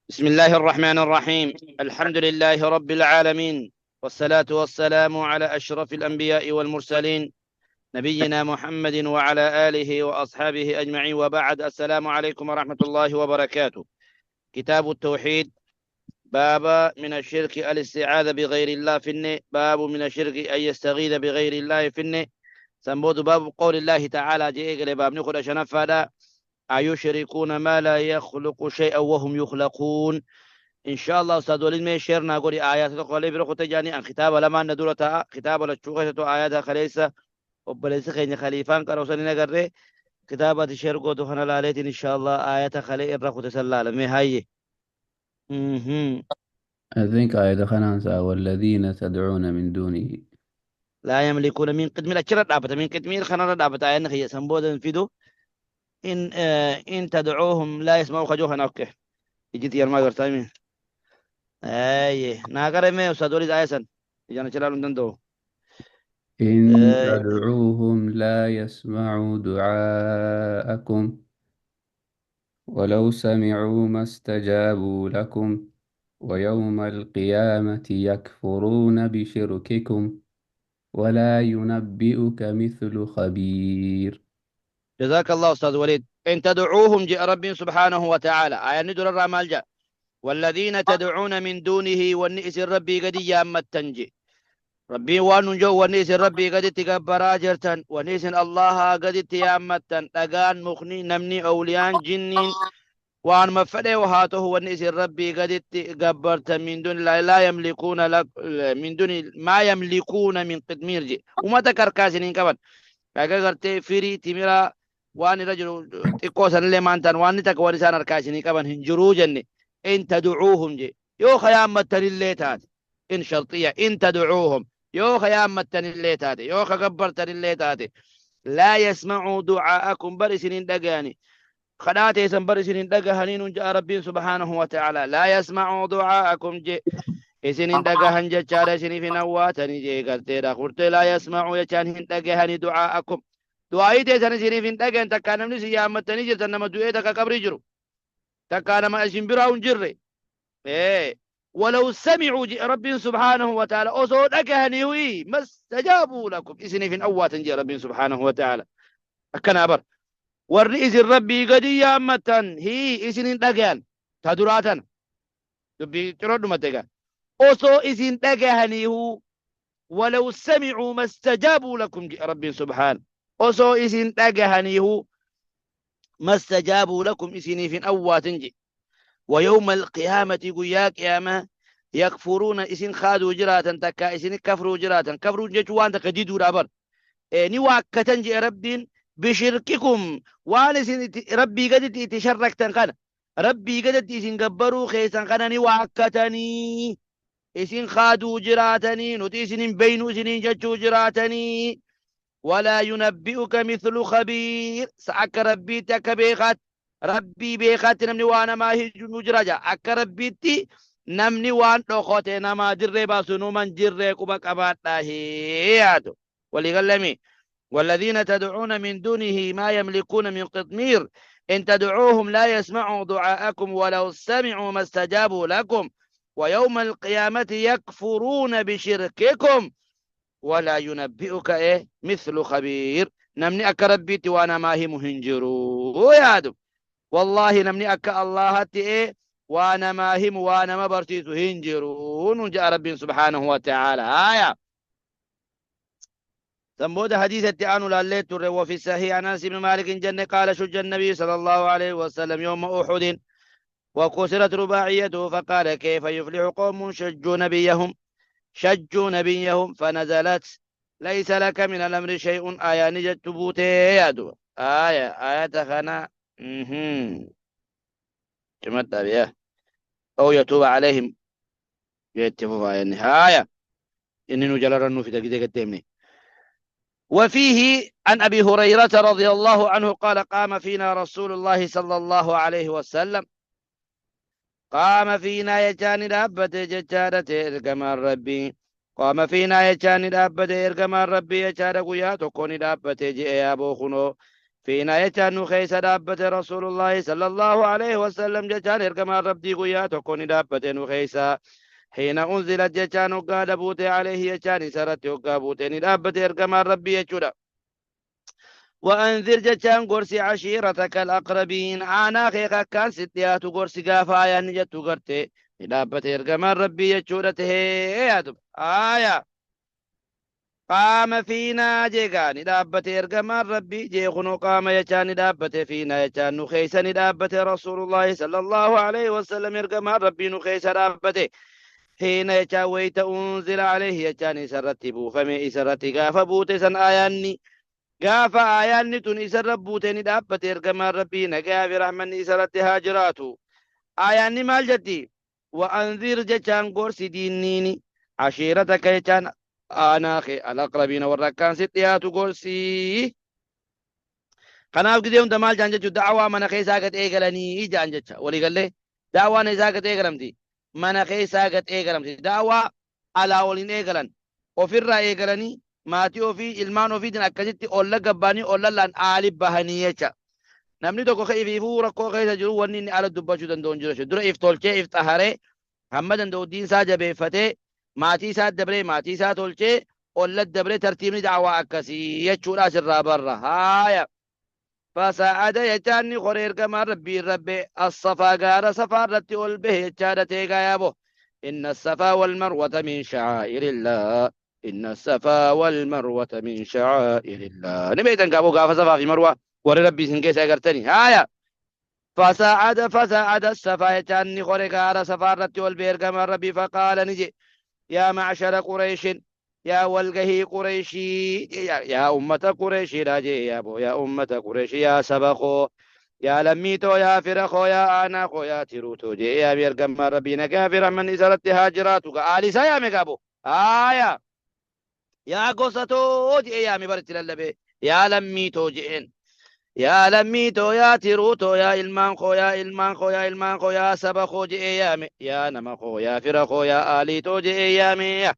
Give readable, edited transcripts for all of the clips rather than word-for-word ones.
بسم الله الرحمن الرحيم. الحمد لله رب العالمين، والصلاة والسلام على أشرف الأنبياء والمرسلين، نبينا محمد وعلى آله وأصحابه أجمعين، وبعد. السلام عليكم ورحمة الله وبركاته. كتاب التوحيد، باب من الشرك الاستعاذة بغير الله في الني، باب من الشرك أن يستغيث بغير الله في الني. سنبود باب قول الله تعالى جئ باب نخرج شنفا أيشركون ما لا يخلق شيئا وهم يخلقون. إن شاء الله أستاذ وليد مي شيرنا قولي آيات تقولي برخو تجاني أن خطاب لما ندورة خطاب لتشوخة آيات خليسة وبليس خيني خليفان كروسني نقري كتابة شير قوتو خنا لاليتين إن شاء الله آيات خلي الرخو تسلى لمي هاي. I think آية خنانسا والذين تدعون من دونه. لا يملكون من قدمير أشرة دابتا من قدمير خنا دابتا آيات خي سنبودا فيدو إن تدعوهم لا يسمعوا خجوها. أوكي يجي يا ما قرتايمين أي ناقر مي أستاذ وليد آيسن إجانا شلالون دندو. إن آه. تدعوهم لا يسمعوا دعاءكم ولو سمعوا ما استجابوا لكم ويوم القيامة يكفرون بشرككم ولا ينبئك مثل خبير. جزاك الله أستاذ وليد. إن تدعوهم جاء رب سبحانه وتعالى آية ندر الرمال جاء والذين تدعون من دونه والنئس ربي قد يامتنجي ربي وان جو ونئس ربي قد تكبر جرتن ونئس الله قد تيامتن أغان مخني نمني أوليان جنين وان مفده وهاته ونئس ربي قد تكبرت من دون لا, لا يملكون لك من دون ما يملكون من قدمير جي وما تكركاسين كبر kaga gartee firii timiraa waan irra jiru xiqqoo sanillee maan ta'an waan takka waan isaan harkaa isinii qaban hin jiruu jenne. In tadcuuhum je yoo kayaammattanillee taate, in sharxiya, in tadcuuhum yoo kayaammattanillee taate, yoo kagabbartanillee taate, laa yasmacuu ducaa'akum bar isin hin dhagayani, kadhaa teessan bar isin hin dhagahanii nun ja'a rabbiin subhaanahu wa ta'ala. Laa yasmacuu ducaa'akum je isin hin dhagahan jechaadha, isiniif hin awwaatanii jee garteedha kurtee. Laa yasmacuu jechaan hin dhagahani, ducaa'akum du'aa'ii teessan isiniif hin dhagahan. Takkaa namni isin yaammattanii jirtan nama du'ee takka qabrii jiru takkaa nama isin biraa hin jirre. ولو سمعوا جاء رب سبحانه وتعالى أصو dhagahanii ما استجابوا لكم isiniif hin awwaatan jee رب سبحانه وتعالى. Akkana bar warri isin rabbii gadi yaammatan hii isin hin dhagahan ta duraatan dubbii xiroodhumate egaa osoo isin dhagahaniihu ولو سمعوا ما استجابوا لكم جاء رب سبحانه osoo isin dhagahaniihu ما استجابوا لكم isiniif hin awwaatan je. ويوم القيامة قيا قيامة يكفرون isin خادوا جراتا تكا isin كفروا جراتا. كفروا جيتوا وان تكجدوا رابر ni waakkatan jee rabbiin بشرككم waan isin rabbii gaditti itti sharraktan kana, rabbii gaditti isin gabbaruu keessan kana ni waakkatanii isin kaaduu jiraatanii, nuti isin hin beynu isiniin jechuu jiraatanii. ولا ينبئك مثل خبير. Akka rabbiitti akka beekaatti rabbii beekaatti namni waa namaa hiju jira jaa. Akka rabbiitti namni waan dhokote namaa dirree baasu numan jirree quba qabaadhaa yaadu waliigalami. والذين تدعون من دونه ما يملكون من قطمير إن تدعوهم لا يسمعوا دعاءكم ولو سمعوا ما استجابوا لكم ويوم القيامة يكفرون بشرككم ولا ينبئك إيه مثل خبير. Namni akka rabbiitti waa namaa himu hin jiru yaadu. والله namni akka Allahatti ee waa namaa himu waa nama barsiisu hin jiru nun ja'a rabbiin سبحانه وتعالى. آية سنبود حديث أن لاليت وفي الصحيح عن أنس بن مالك جن قال شج النبي صلى الله عليه وسلم يوم أحد وكسرت رباعيته فقال كيف يفلح قوم شجوا نبيهم شجوا نبيهم فنزلت ليس لك من الأمر شيء. آية نجت بوتي يا آية آية خنا كما بها أو يتوب عليهم يتفوا النهاية إنه جلال في دقيقة تيمني. وفيه عن أبي هريرة رضي الله عنه قال قام فينا رسول الله صلى الله عليه وسلم قام فينا يجاني دابته ججارته إرقمان ربي قام فينا يجاني دابته إرقمان ربي يجارة قيا تكوني دابته جئ يا أبو خنو. Fiinaa jechaan nu keessa dhaabbate Rasuulullaahi sallallahu alaihi wasallam jechaan ergamaan Rabbii guyyaa tokko ni dhaabbate nu keessa. Hiina unzilat jechaan hoggaa dhabuute alaihi jechaan isarratti hoggaa buute ni dhaabbate ergamaan Rabbii jechuudha. Wa'anzir jechaan gorsi ashiirataka al-aqrabiin aanaa kee kakkaan sitti dhiyaatu gorsi gaafa ayaan ni jettu garte ni dhaabbate ergamaan Rabbii jechuudha tahee yaadu. Aayaa. Qaama fiinaa jeegaa ni dhaabbate ergamaan Rabbii jee kunoo qaama jechaan ni dhaabbate fiinaa jechaan nu keessa ni dhaabbate Rasuulullaahi sallallahu alaihi wasallam ergamaan Rabbii nu keessa dhaabbate. Hiina jechaan wayita unzila alaihi jechaan isarratti buufame isarratti gaafa buute san aayaanni gaafa aayaanni tun isarra buute ni dhaabbate ergamaan Rabbii nagaa fi rahmanni isarratti haa jiraatu. Aayaanni maal jetti? Wa'anzir jechaan gorsi diinniini ashiirataka jechaan aanaa kee alaqrabiina warra akkaan si dhiyaatu gorsi. Kanaaf gizee hunda maal jaan jechuun da'awaa mana keessaa gad eegalanii jaan jecha walii gallee da'awaan isaa gad eegalamti mana keessaa gad eegalamti da'awaa alaa waliin eegalan ofirraa eegalanii maatii ofii ilmaan ofiitiin akkasitti olla gabbaanii ollallaan aali bahanii jecha. Namni tokko ka ifiifuu rakkoo keessa jiru wanni inni ala dubbachuu danda'u hin jiru jechuudha. Dura if tolchee if xaharee hamma danda'u diin isaa jabeeffatee maatii isaa dabree maatii isaa tolchee olla dabree tartiibni da'awaa akkasii jechuudha asirraa barra. Haaya. Fasa'ada jechaan ni kore ergamaan Rabbii irra ba'e as-safaa gaara safaa irratti ol bahe jechaadha teegaa yaabo. Inna as-safaa wal marwata min sha'aa'irillah. Inna as-safaa wal marwata min sha'aa'irillah. Ni beektan kaaboo gaafa safaa fi marwaa warri Rabbii isin keessa agartani. Haaya. Fasa'ada as-safaa jechaan ni kore gaara safaa irratti ol bahe ergamaan Rabbii faqaala ni jedhe. Yaa ma'shara Qureeshin yaa walgahii Qureeshii yaa ummata Qureeshiidha jee yaa boo yaa ummata Qureeshii yaa saba koo yaa lammii too yaa fira koo yaa aanaa koo yaa tiruu too jee yaa ergamaan Rabbii nagaa fi rahmanni isarratti haa jiraatu gaa aali isaa yaame gaa boo haaya yaa gosa too jee yaame baritti lallabee yaa lammii too jeen yaa lammii too yaa tiruu too yaa ilmaan koo yaa ilmaan koo yaa ilmaan koo yaa saba koo jee yaame yaa nama koo yaa fira koo yaa aalii too jee yaame yaa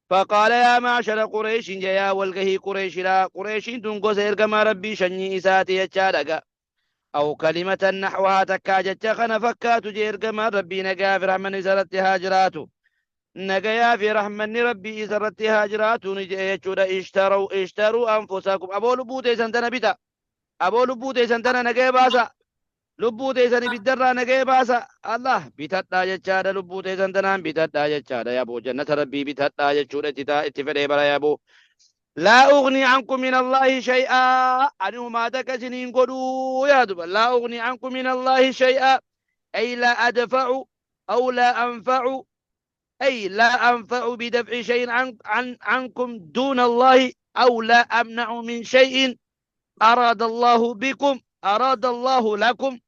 Faqaala yaa ma'shara Qureeshin jee yaa walgahii Qureeshidha. Qureeshiin tun gosa ergamaa Rabbii shanyii isaati jechaa dhaga. Aw kalimatan naxwahaa takkaa jecha kana fakkaatu jee ergamaan Rabbii nagaa fi rahmanni isarratti haa jiraatu. Nagayaa fi rahmanni Rabbii isarratti haa jiraatu ni jee jechuudha. Ishtaruu anfusakum. Aboo lubbuu teessan tana bita. Aboo lubbuu teessan tana nagaya baasa. Lubbuu teessan ibiddarraa nagaya baasa. Allah bitadhaa jechaadha. Lubbuu teessan tanaan bitadhaa jechaadha. Yaboo jannata Rabbii bitadhaa jechuudha. Itti taa itti fedhee bara yaboo. Laa ugnii ankum min Allaahi shay'aa. Ani humaa takka isiniin godhuu yaa duba. Laa ugnii ankum min Allaahi shay'aa. Ay laa adfa'u aw laa anfa'u. Ay laa anfa'u bidaf'i shay'in ankum duuna Allaahi aw laa amna'u min shay'in أراد الله بكم أراد الله لكم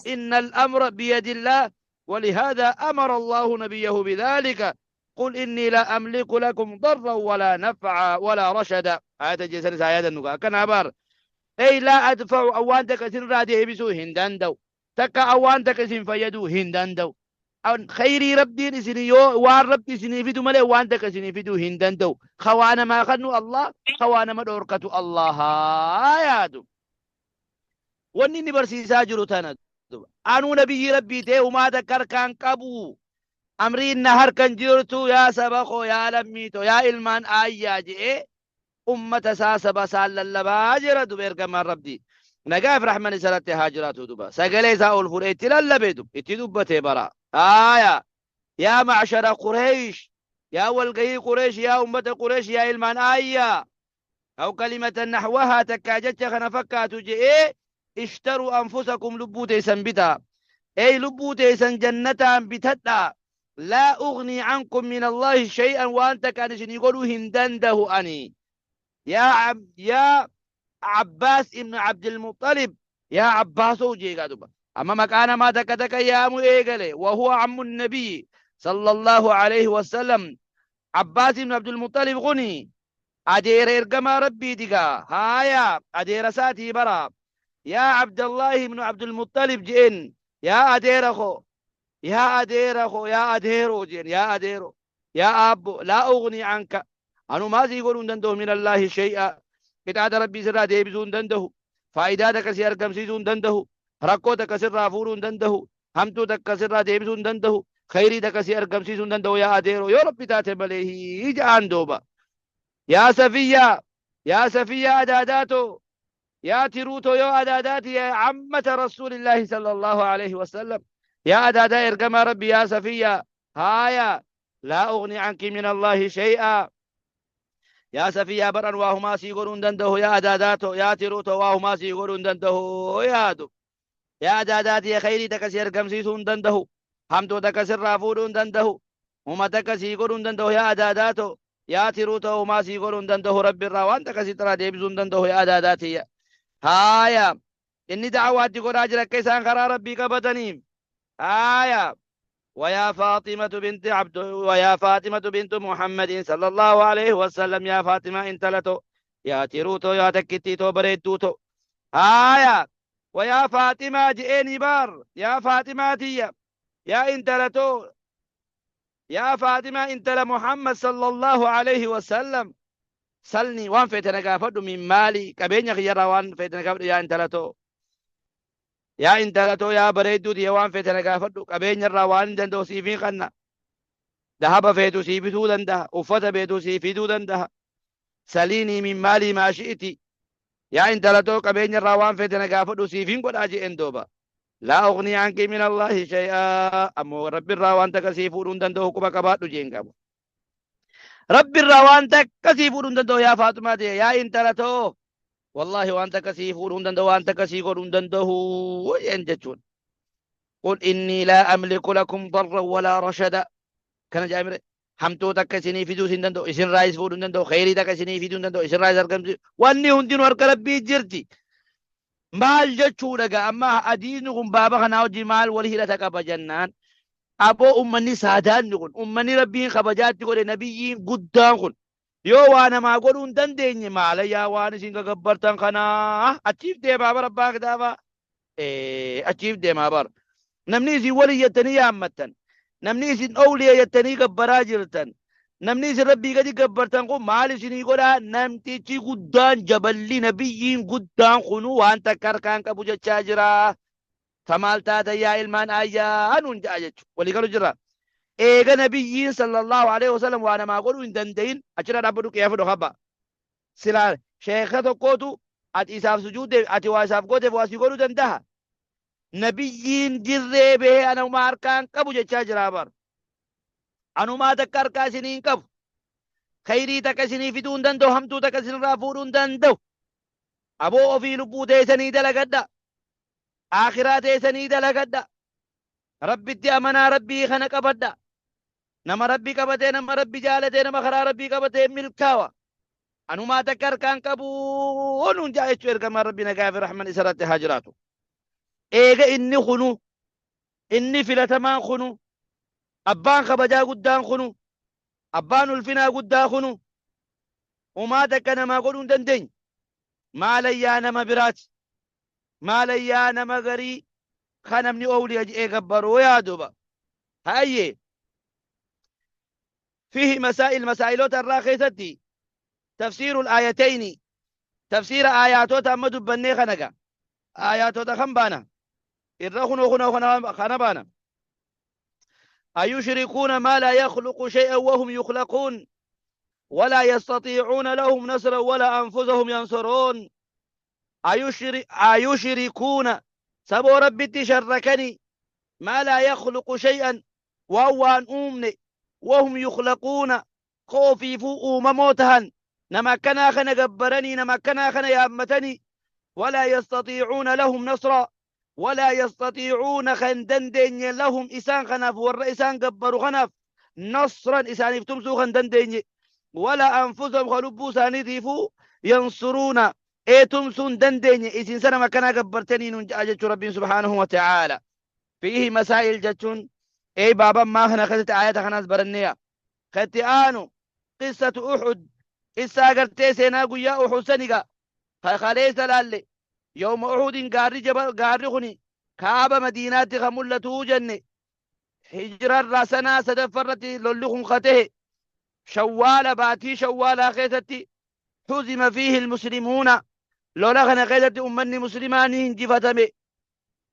إن الأمر بيد الله ولهذا أمر الله نبيه بذلك قل إني لا أملك لكم ضرا ولا نفعا ولا رشدا آيات جيسان آيات النقاء كان أبار أي لا أدفع أوان تكسين رادي بسو هندان دو تكا أوان تكسين فيدو هندان دو خيري ربي سني يو وان ربي سني فيدو ملي وان تكسيني فيدو هندان دو خوانا ما خنو الله خوانا ما دوركتو الله يا دو wanni inni barsiisaa jiru tana anuu nabiyyi rabbii ta'e humaa takka harkaan qabu amriin na harkan jirtu yaa saba koo yaa lammii too yaa ilmaan aayyaa je'ee ummata isaa saba isaan lallabaa jira duba ergamaan rabbii nagaa fi rahman isarratti haa jiraatu duba sagalee isaa ol fuudhee itti lallabee dub itti dubbatee bara haaya yaa ma'shara Qureesh yaa walgahii Qureesh yaa ummata Qureesh yaa ilmaan aayyaa aw kalimatan naxwahaa takkaa jecha kana fakkaatu je'ee ishtaruu anfusakum lubbuu teessan bitaa ey lubbuu teessan jannataan bitadhaa laa ugnii ankum min Allaahi shay'an waan takkaan isinii godhuu hin dandahu ani yaa Abbaas ibn Abdilmuxalib yaa Abbaasoo jeegaa duba amma maqaa namaa takka takka yaamu eegale wahuwa ammu nabiyyi sallallahu alayhi wasallam Abbaas ibn Abdilmuxalib kuni adeera ergamaa rabbiiti gaa haaya adeera isaatii bara yaa Abdallaahi ibn Abdilmuxalib je'en yaa adeera koo yaa adeera koo yaa adeeroo je'en yaa adeero yaa aabbo laa ugnii anka anumaa sii godhuu hin danda'u min Allaahi shay'a qixaaxa rabbii sirraa deebisuu hin danda'u Faayidaa takka si argamsiisuu hin dandahu. Rakkoo takka sirraa fuudhuu hin dandahu. Hamtuu takka sirraa deebisuu hin dandahu. Khayrii takka si argamsiisuu hin danda'u yaa adeeroo yoo Rabbi taate malee ja'aan duuba. Yaa Safiyyaa, yaa Safiyyaa adaadaa too, yaa tiruu too yoo adaadaa tiyya ammata Rasuulillaahi sallallahu alaihi wasallam. Yaa adaadaa ergamaa Rabbi yaa Safiyyaa, haaya laa ughni anki min Allaahi shay'aa. Yaa Safiyyaa bar an waa humaa sii godhuu hin danda'u yaa adaadaa too, yaa tiruu too waa humaa sii godhuu hin danda'u yaadu. Yaa adaadaa tiyya khayrii takka si argamsiisuu hin danda'u. Hamtuu takka sirraa fuudhuu hin danda'u. Huma takka sii godhuu hin danda'u yaa adaadaa too. Yaa tiruu too humaa sii godhuu hin danda'u Rabbi irraa waan takka sirraa deebisuu hin danda'u yaa adaadaa tiyya. Haaya inni da'awaatti godhaa jira akka isaan karaa Rabbii qabataniif. Haaya ويا فاطمة بنت عبد ويا فاطمة بنت محمد صلى الله عليه وسلم يا فاطمة انت لتو يا تيروتو يا تكتيتو بريتوتو آية ويا فاطمة جئني بار يا فاطمة تي يا انت لتو يا فاطمة انت لمحمد صلى الله عليه وسلم سلني وان فيتنا قافد من مالي كبين خيرا وان فيتنا قافد يا انت لتو Yaa intala too yaa bareedduu tiyya waan feete na gaafadhu qabeenya irraa waan hin danda'u siif hin kanna. Dahaba feetu sii bituu danda'a, uffata feetu sii fiduu danda'a. Saliinii min maalii maa shi'iti. Yaa intala too qabeenya irraa waan feete na gaafadhu siif hin godhaa je'een duuba. Laa ugnii anki min Allaahi shay'aa. Ammoo Rabbi irraa waan takka sii fuudhuu hin danda'u quba qabaadhu jeen qabu. Rabbi irraa waan takka sii fuudhuu hin danda'u yaa Faaxumaa tiyya yaa intala too. Wallaahi waan takka sii fuudhuu hin danda'u waan takka sii godhuu hin danda'u jeen jechuudha. Qul innii laa amliku lakum darran walaa rashada. Kana jaamire hamtuu takka isinii fiduu hin danda'u isin raayis fuudhuu hin danda'u kheyrii takka isinii fiduu hin danda'u isin raayis argamsiisuu wanni hundinuu harka Rabbii jirti. Maal jechuudha gaa amma hadiisni kun baaba kanaa wajjin maal wal hidhata qaba jennaan aboo ummanni saadaanni kun ummanni Rabbiin kabajaatti godhe nabiyyiin guddaan kun Yoo waa namaa godhuu hin dandeenye maalayyaa waan isin gagabbartan kanaa achiif deemaa bar abbaa kitaabaa. Ee achiif deemaa bar. Namni isin wali jettanii yaammattan. Namni isin owliya jettanii gabbaraa jirtan. Namni isin rabbii gadi gabbartan kun maal isinii godhaa namtichi guddaan jaballi nabiyyiin guddaan kunuu waan takka harkaan qabu jechaa jira. Ta maal taatan yaa ilmaan aayyaa nuun ja'a jechu. Walii galu jirra. Eega nabiyyiin sallallahu alaihi wasallam waa namaa godhuu hin danda'in achirra dhaabbadhu qiyaafadhu habba. Silaa sheeka tokkootu ati isaaf sujuuddeef ati waa isaaf gooteef waa si godhuu danda'a. Nabiyyiin dirree bahee anumaa harkaan qabu jechaa jira bar. Anumaa takka harkaa isinii hin qabu. Khayrii takka isinii fiduu hin danda'u hamtuu takka isinirraa fuudhuu hin danda'u. Aboo ofii lubbuu teessanii dalagadha. Aakhiraa teessanii dalagadha. Rabbitti amanaa Rabbii kana qabadha. Nama Rabbi qabatee, nama Rabbi jaalatee, nama karaa Rabbii qabatee milkaawa. Anumaa takka harkaan qabu nuun jaa jechuu ergamaan Rabbi nagaa fi rahman isarratti haa jiraatu. Eega inni kunu, inni filatamaan kunu, abbaan kabajaa guddaan kunu, abbaan ulfinaa guddaa kunu, umaa takka namaa godhuu hin dandeenye. Maalayyaa nama biraati. Maalayyaa nama garii ka namni owliya je'ee gabbaruu yaaduba. Hayyee. Fihi masaa'il masaa'ilota irraa keessatti tafsiirul aayatayni tafsiira aayaatota amma dubbannee kana ga aayaatota kan baana irra kunoo kunoo kana baana ayushrikuuna maa laa yakhluqu shay'an wahum yukhlaquun walaa yastatiicuuna lahum nasran walaa anfusahum yansuruun Ayushrikuuna saboo Rabbitti sharrakanii maa laa yakhluqu shay'an waan waan uumne wahum yukhlaquuna ka ofiifuu uumamoo tahan nama akkanaa kana gabbaranii nama akkanaa kana yaammatanii walaa yastatiicuuna lahum nasraa walaa yastatiicuuna kan dandeenye lahum isaan kanaaf warra isaan gabbaru kanaaf nasran isaaniif tumsuu kan dandeenye walaa anfusahum ka lubbuu isaaniitiifuu yansuruuna ee tumsuu hin dandeenye isin sanama akkanaa gabbartanii nuun ja'a jechuu Rabbiin subhaanahu wa ta'aala. Fiihi masaa'il jechuun ee baaba ammaa kana keessatti aayata kanaas baranneeya. Ka itti aanu qissatu Uhud qissaa gartee seenaa guyyaa Uhud saniga ka kaleessa laalle yawma Uhudin gaarri jaba gaarri kuni kaaba Madiinaatti kan mul'atu jenne hijrarraa sanaa sadaffarratti lolli kun ka ta'e shawwaala baatii shawwaalaa keessatti huzima fiihi almuslimuuna Lola kana keessatti ummanni muslimaa ni hinjifatame.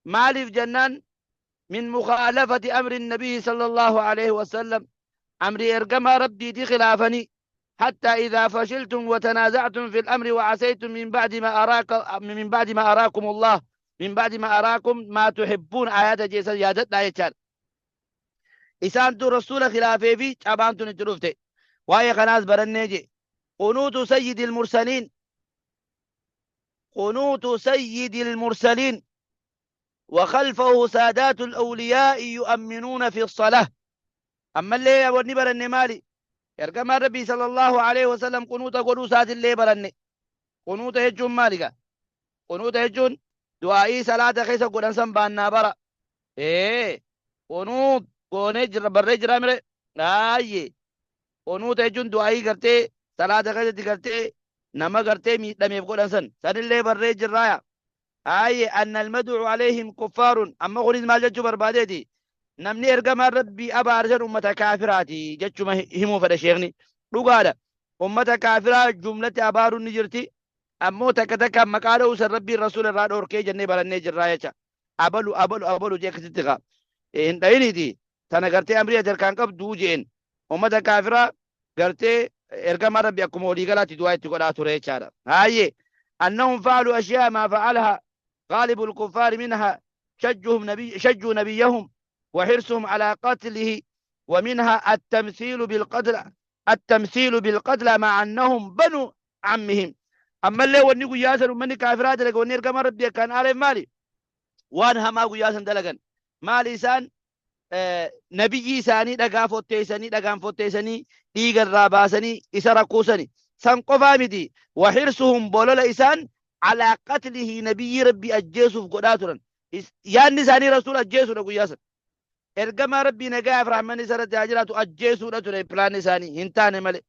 Maaliif jennaan, min mukhaalafati amri nabiyyi sallallahu alaihi wasallam, amrii ergamaa rabbiiti khilaafanii. Hatta idhaa fashiltum wa tanaaza'tum fil amri wa asaytum min ba'di ma araaka min ba'di ma araakum Allah min ba'di ma araakum maa tuhibbuun, ayata jeessan yaadadhaa jechaadha. Isaantu rasuula khilaafee fi cabaan tun itti dhufte. Waa'ee kanaas barannee je. Qunuutu sayyidil mursaliin, qunuutu sayyidil mursaliin wa khalfahu saadaatul awliyaa'i yu'amminuuna fi salah. Ammallee wanni baranne maali? Ergamaan Rabbii sallallahu alaihi wasallam qunuuta godhuu isaatillee baranne. Qunuuta jechuun maali gaa? Qunuuta jechuun du'aa'ii salaata keessa godhan san baannaa bara. Ee, qunuut goonee jirra, barree jiraa mire? Aayyee. Qunuuta jechuun du'aa'ii gartee salaata keessatti gartee nama gartee miidhameef godhan san. Sanillee barree jirraaya. Aayyee, anna almad'u alayhim kuffaarun. Amma kunis maal jechuu barbaadeeti? Namni ergamaan Rabbii abaare san ummata kaafiraati jechuma himuu fedha sheekni. Dhugaadha. Ummata kaafiraa jumlatti abaaruun ni jirti. Ammoo takka takkaan maqaa dha'uu san Rabbiin rasuula irraa dhoorkee jennee barannee jirraa jecha. Abalu abalu abalu jee akkasitti kaa. Hin dhayiniiti. Tana gartee amrii ati harkaan qabduu jeen. Ummata kaafiraa gartee ergamaan Rabbi akkuma walii galaatti du'aa itti godhaa ture jechaadha. Haayye. Annahum fa'alu ashyaa maa fa'alaha gaalibul kuffaari minha shajjuhum nabiy shajjuu nabiyyahum wa hirsuhum alaa qatlihi wa minha at-tamthiilu bil qatl at-tamthiilu bil qatla ma'a annahum banu ammihim. Ammallee wanni guyyaa san ummanni kaafiraa dalage, wanni ergamaan Rabbii akkaan aareef maali? Waan hamaa guyyaa san dalagan. Maali isaan? Nabiyyii isaanii dhagaa fotteessanii, dhagaan fotteessanii, dhiiga irraa baasanii isa rakkuusani. San qofaa miti, waxirsuhum, bolola isaan alaa qatlihi, nabiyyii Rabbii ajjeesuuf godhaa turan. Yaanni isaanii rasuula ajjeesuudha guyyaa san. Ergamaa Rabbii nagayaaf rahmanni isa irratti haa jiraatu ajjeesuudha ture pilaanni isaanii, hin taane malee.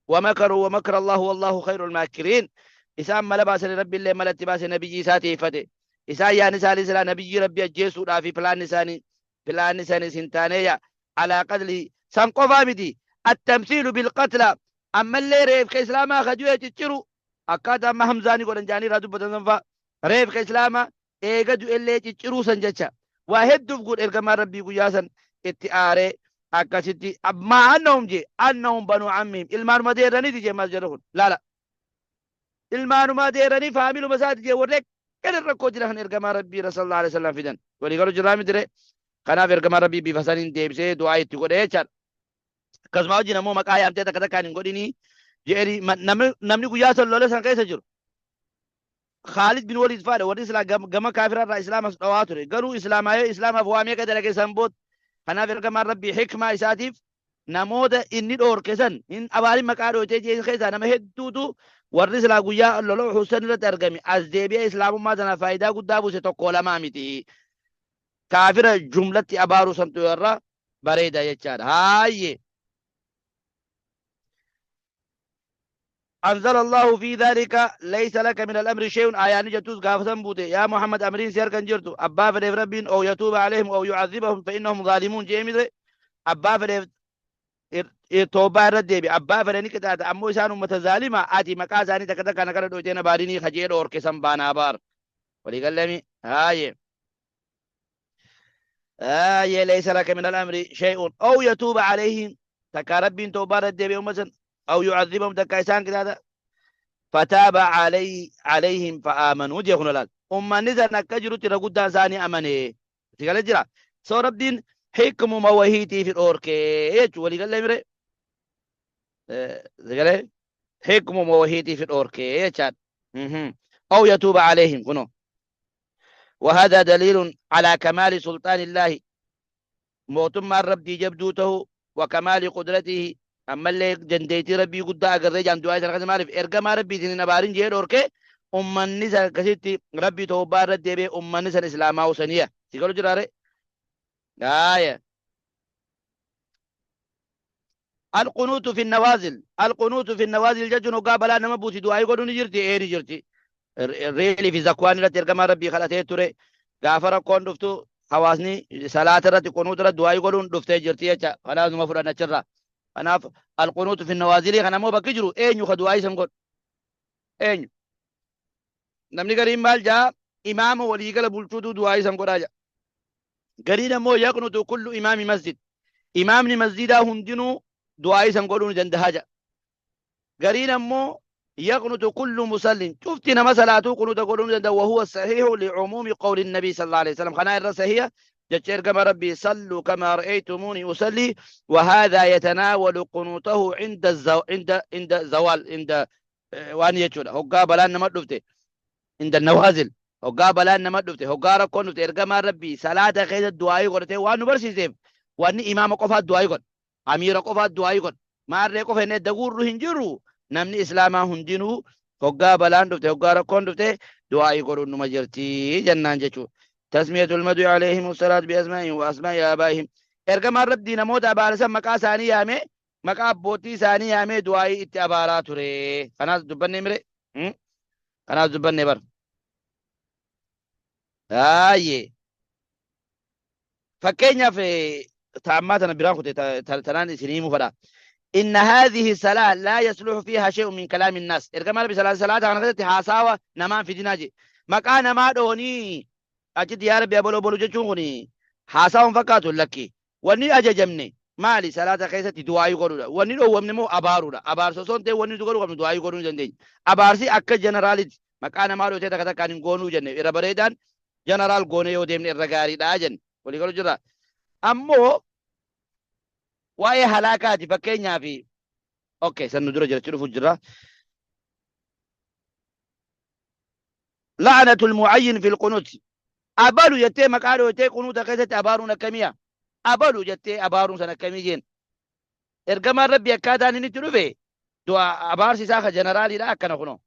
Wamakaruu wamakara Allahu wallahu khayrul maakiriin. Isaan mala baasanii, Rabbi illee mala itti baase, nabiyyii isaa tiifate. Isaan yaanni isaanii silaa nabiyyii Rabbii ajjeesuudhaa fi pilaanni isaanii, pilaanni isaaniis hin taaneeya. Alaa qatlihi san qofaa miti, attamsiilu bilqatla, ammallee reefka islaamaa ka du'e cicciru, akkaataa amma Hamzaani godhan jaanii irraa dubbatan san fa'a, reefka islaamaa eega du'ellee cicciruu san jecha waa hedduuf godhe. Ergamaan Rabbii guyyaa san itti aaree akkasitti, maa annahum jee annahum banuu ammihim, ilmaanuma deerraniiti jee. Maal jedhu kun laala, ilmaanuma deerranii faamiluma isaati jee. Warri akkana rakkoo jira kan ergamaa Rabbii sallallahu alaihi wasallam fidan walii galu jirraa mitire. Kanaaf ergamaan Rabbii bifa saniin deebisee du'aa itti godhe jechaadha. Akkasuma wajjin ammoo maqaa yaamtee takka takkaan hin godhinii je'anii, namni guyyaa san lola san keessa jiru Khaalid bin Waliid faadha. Warri silaa gama kaafira irraa islaamas dhawaa ture, garuu islaamaayee islaamaaf waa meeqa dalage san booda. Kanaaf ergamaan Rabbii hikmaa isaatiif namoota inni dhoorke san hin abaarin, maqaa dhooytee jeen keessaa nama hedduutu warri silaa guyyaa lola Uhud san irratti argame as deebi'ee islaamummaa tanaaf faayidaa guddaa buuse, tokko lamaa miti. Kaafira jumlatti abaaruu santu irra bareeda jechaadha. Haayyee. Anzala Allahu fi dhalika laysa laka min al-amri shay'un, ayaanni jettus gaafa san buute. Yaa Muhammad, amriin si harka hin jirtu. Abbaa fedheef Rabbiin oo yatuuba alayhim oo yu'adhibahum fa innahum zaalimuun jee mire. Abbaa fedheef toobaa irra deebi, abbaa fedhe ni qixaata, ammoo isaan ummata zaalima. Ati maqaa isaanii takka takkaan akkana dhoytee na baarinii kajee dhoorke san baanaa baar walii gallami. Haaye. Aye, laysa laka min al-amri shay'un aw yatuuba alayhim, takka Rabbiin tawbaa irra deebi'e ummata san, aw yu'adhibahum, takka isaan qixaata. Fataaba alayhim fa'aamanuu jee. Kun laal, ummanni san akka jirutti irra guddaan isaanii amane. Si galee jira. So Rabbiin hikmuma wahiitii fi dhoorkee jechuu walii galee mire. Si galee, hikmuma wahiitii fi dhoorkee jechaadha. Aw yatuuba alayhim kunoo. وهذا دليل على كمال سلطان الله، mootummaan Rabbii jabduu ta'uu، وكمال قدرته، ammallee dandeettii Rabbii guddaa agarree jaan du'aa isa akkasii. Maaliif? Ergamaa Rabbiitiin hin abaarin jee dhorke. Ummanni san akkasitti Rabbii tawbaa irra deebi'ee ummanni san islaamaa usaniya. Si galu jiraare? Gaaya. القنوت في النوازل. القنوت في النوازل jechuun hoggaa balaa nama buuti du'aayii godhuu ni jirti. Ee, ni jirti. Reelii fi zakwaan irratti ergamaa Rabbii kadhatee ture. Gaafa rakkoon dhuftu hawaasni salaata irratti, qunuuta irratti du'aayii godhuun dhuftee jirti jecha. Kanaaf numa fudhanna achirraa. Kanaaf القنوت في النوازل kana ammoo bakki jiru eenyu ka du'aayii san godhu? Eenyu? Namni gariin maal jaa? Imaama waliigala bulchuutu du'aa'ii san godhaa jaa. Gariin ammoo yaqnutu kullu imaami masjid. Imaamni masjidaa hundinuu du'aa'ii san godhuu ni dandahaa jaa. Gariin ammoo yaqnutu kullu musallin. Cufti nama salaatuu qunuuta godhuu ni danda'a. Wahuwa sahiihu li'umuumi qawli nabii sallallahu alaihi wasallam. Kanaa irra sahiha jecha ergama Rabbii sallu kamaa ra'aytumuuni usalli wa haadhaa yatanaawalu qunuutahu inda zawaal inda waan jechuudha. Hoggaa balaan nama dhufte inda nawaazil hoggaa balaan nama dhufte hoggaa rakkoon dhufte ergamaan Rabbii salaata keessa du'aayii godhatee waan nu barsiiseef wanni imaama qofaa du'aayii godha. Amiira qofaa du'aayii godha. Maarree qofa inni edda guurru hin jiru. Namni islaamaa hundinuu hoggaa balaan dhufte hoggaa rakkoon dhufte du'aayii godhuun numa jirti jennaan jechuudha. Tasmiyatul madui alayhim salaat bi asmaa'ihim wa asmaa'i aabaa'ihim. Ergamaan Rabbii namoota abaarsan maqaa isaanii yaamee maqaa abbootii isaanii yaamee du'aayii itti abaaraa ture. Kanaas dubbannee mire? Kanaas dubbannee bar. Baay'ee. Fakkeenyaaf ta'ammaa tana biraan kute tanaan isin himuu fedha. Inna haadhihi salaa laa yasluhu fiihaa shay'un min kalaami nnaas. Ergamaan Rabbi salaa salaata kana keessatti haasawa namaan fidinaa jedhe. Maqaa namaa dhoonii achitti yaa Rabbi abaloo bolu jechuun kun haasawa hin fakkaatu lakki. Wanni ajajamne maali? Salaata keessatti du'aayii godhuudha. Wanni dhoowwamne immoo abaaruudha. Abaarsa osoo hin ta'in wanni nuti godhuu qabnu du'aayii godhuu ni dandeenya. Abaarsi akka jeneraalitti maqaa namaa dhootee takka takkaan hin goonuu jenne irra bareedaan jeneraal goonee yoo deemne irra gaariidha jenne. Walii galu jirra. Ammoo waa'ee halaakaati fakkeenyaaf okay san nu dura jirachi dhufu jirra. La'anatul mu'ayyin fil qunut. Abalu jettee maqaa dhooytee qunuuta keessatti abaaruun akkamiya? Abalu jettee abaaruun san akkamii jeen? Ergamaan Rabbii akkaataan inni itti dhufe du'a abaarsi isaa ka jeneraaliidha akkana kunoo.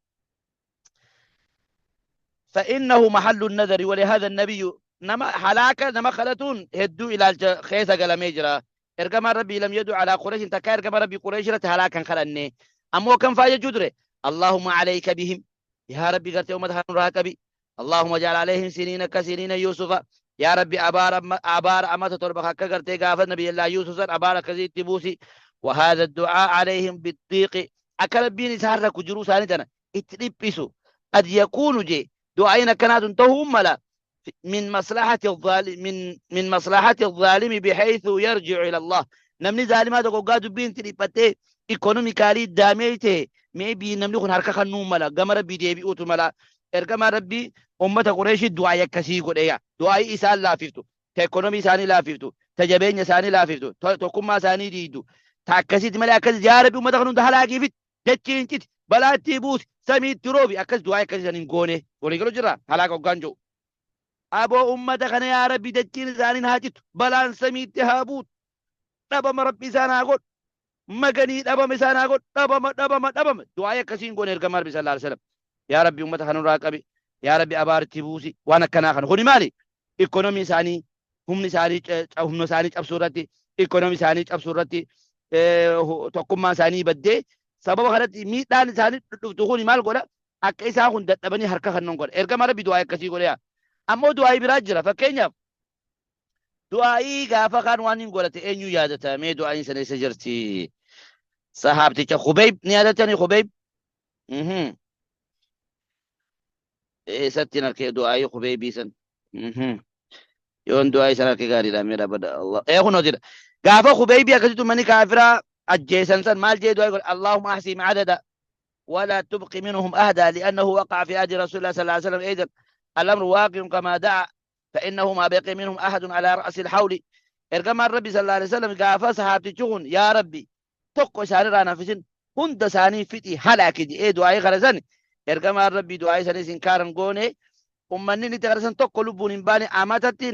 فإنه محل النذر ولهذا النبي نما حلاك نما خلتون هدو إلى خيسة قال ميجرا إرجما ربي لم يدعو على قريش تكا إرجما ربي قريش رت هلاكا خلني أمو كم فاجة جدري اللهم عليك بهم يا ربي قرتي أمة راكبي اللهم اجعل عليهم سنين كسنين يوسف يا ربي أبار أبار أمة تربخ كقرتي قافت نبي الله يوسف أبار كزيت تبوسي وهذا الدعاء عليهم بالضيق أكل بين سهرك جروس أنا اتلبسوا قد يكون جي دعائنا كانت تهم ملا من مصلحة الظالم من مصلحة الظالم بحيث يرجع إلى الله نمني ظالم هذا قد بين تلبته economically damage maybe namni kun harka kan nuu mala gama rabbii deebi'uutu mala ergama rabbii ummata qureeshii du'aa akkasii godheya du'aa isaan laafiftu ta ekonomii isaanii laafiftu ta jabeenya isaanii laafiftu tokkummaa isaanii diidu ta akkasitti malee akkas yaa rabbi ummata kan hunda halaakiifit dachiin citi balaa itti buusi samii itti roobi akkas du'aa akkasii san hin goone walii galu jirra halaaka hoggaan jiru aboo ummata kana yaa rabbi dachiin isaaniin haa citu balaan samiitti haa buutu dhabama rabbi isaan haa godhu maganii dhabama isaan haa godhu dhabama dhabama dhabama du'aa akkasii hin goone ergamaa rabbi sallallahu alaihi wasallam yaa rabbi ummata kana nurraa qabi yaa rabbi abaarti buusi waan akkanaa kana kuni maali ikkonomii isaanii humni isaanii humna isaanii cabsuu irratti ikkonomii isaanii cabsuu irratti tokkummaa isaanii baddee sababa kanatti miidhaan isaanii dhuftu kuni maal godha akka isaan kun dadhabanii harka kannan godha ergamaa rabbi du'aa akkasii godhe ammoo du'aa biraa jira fakkeenyaaf Du'aa'ii gaafa kaan waan hin godhate eenyu yaadata mee du'aa'iin sana eessa jirti? Sahaabticha Khubeyb ni yaadatani Khubeyb? Eessatti hin arkee du'aa'ii Khubeybii san? Yoon du'aa'ii san arkee gaariidha mee dhaabadha Allah. Ee kunoo jira. Gaafa Khubeybii akkasitti uummanni kaafiraa ajjeesan san maal jee du'aa'ii godhe? Allahumma ahsiim adada ولا تبقي منهم أهدا لأنه وقع في عهد رسول الله صلى الله عليه وسلم أيضا الأمر واقع كما دعا فإنه ما بقي منهم أحد على رأس الحول ergamaan rabbi sallallahu alaihi wasallam gaafa sahaabtichi kun yaa rabbi tokko isaanirraa nafisin hunda isaanii fixi halaaki jedhee du'aa'ii kana san ergamaan rabbi du'aa'ii sanis hin kaaran goone ummanni inni itti kadhatan tokko lubbuun hin baane amatatti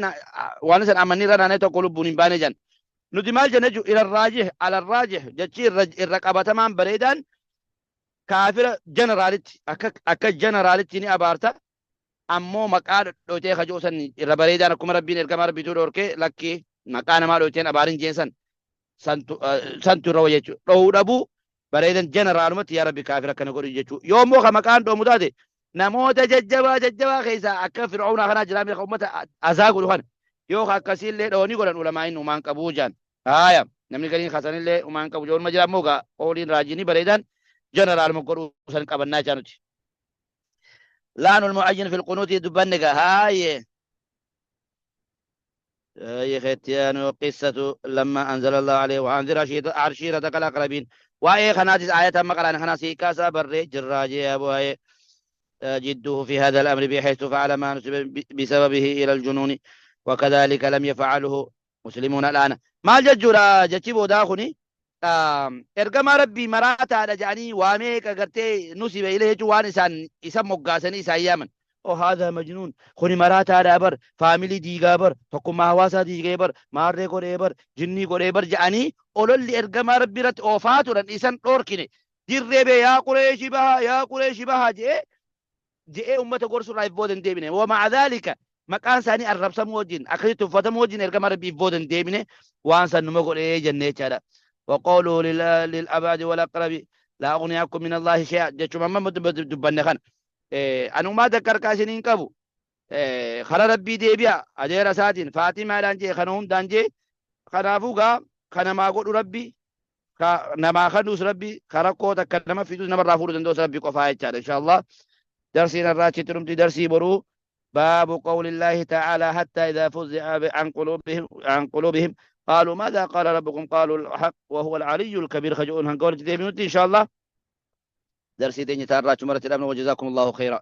waan san amanni irra naanee tokko lubbuun hin baane jedhan nuti maal jenna jechuun ila raajih ala raajih jechi irra qabatamaan bareedaan kaafira jeneraalitti akka jeneraalitti ni abaarta ammoo maqaa dhodhootee kajoo san irra bareedaan akkuma rabbiin ergamaa rabbiituu dhoorkee lakki maqaa namaa dhoyteen abaarin jeen san santu irra wayya jechuudha. Dhohuu dhabuu bareedan jeneraalumatti yaa rabbi kaafira akkana godhi jechuudha. Yoo immoo ka maqaan dhoomu taate namoota jajjabaa jajjabaa keessaa akka fir'aunaa kanaa jiraa miira uummata azaa godhu kana yoo ka akkasiillee dhoonii godhan ulamaa'iin umaan qabuu jaan. Haaya namni gariin kasanillee umaan qabu joolma jira ammoo gaa ooliin raajiinii bareedaan jeneraaluma godhuu san qabannaa jaa nuti. لعن المعين في القنوت دبنك هاي هاي ختيان قصة لما أنزل الله عليه وأنذر عشيرتك الأقربين. وأي خناتس آية ما قرأنا خناسي كاسا بري جراجي أبو هاي جده في هذا الأمر بحيث فعل ما نسب بسببه إلى الجنون، وكذلك لم يفعله مسلمون الآن. ما ججورا جتشي بوداخني ergama rabbii maraataadha jedhanii waamee gartee nusiba ilee jechuun waan isaan isa moggaasanii isaan yaaman. Oh haadha majnuun kuni maraataadha bar, faamilii diigaa bar, tokkummaa hawaasaa diigee bar, maarree godhee bar, jinnii godhee bar jedhanii ololli ergamaa rabbii irratti oofaa turan isan dhoorkine. Dirree bee yaa Qureeshi bahaa yaa Qureeshi bahaa je'ee ummata gorsuurraa if booda hin deebine. Wama'a dhaalika maqaan isaanii arrabsamuu wajjin akkasitti uffatamuu wajjin ergama rabbii if booda hin deebine waan san numa godhee jennee jechaadha. وقولوا للأبعد والأقرب لا أغني عنكم من الله شيئا جتشو ما دبنا خان أنا ما ذكر كاسنين كابو خلا ربي ديبيا أدير ساتين فاطمة دانجي خنوم دانجي خنافوغا خنا ما قول ربي نما خنوس ربي خرقو تكلم في دوس نمر رافور دوس ربي قفاية إن شاء الله. درسنا الراتي ترمتي درسي برو باب قول الله تعالى حتى إذا فزع عن قلوبهم قالوا ماذا قال ربكم قالوا الحق وهو العلي الكبير. خجؤون هنقول إن شاء الله درسي تاني تارات مرة الأمن وجزاكم الله خيرا.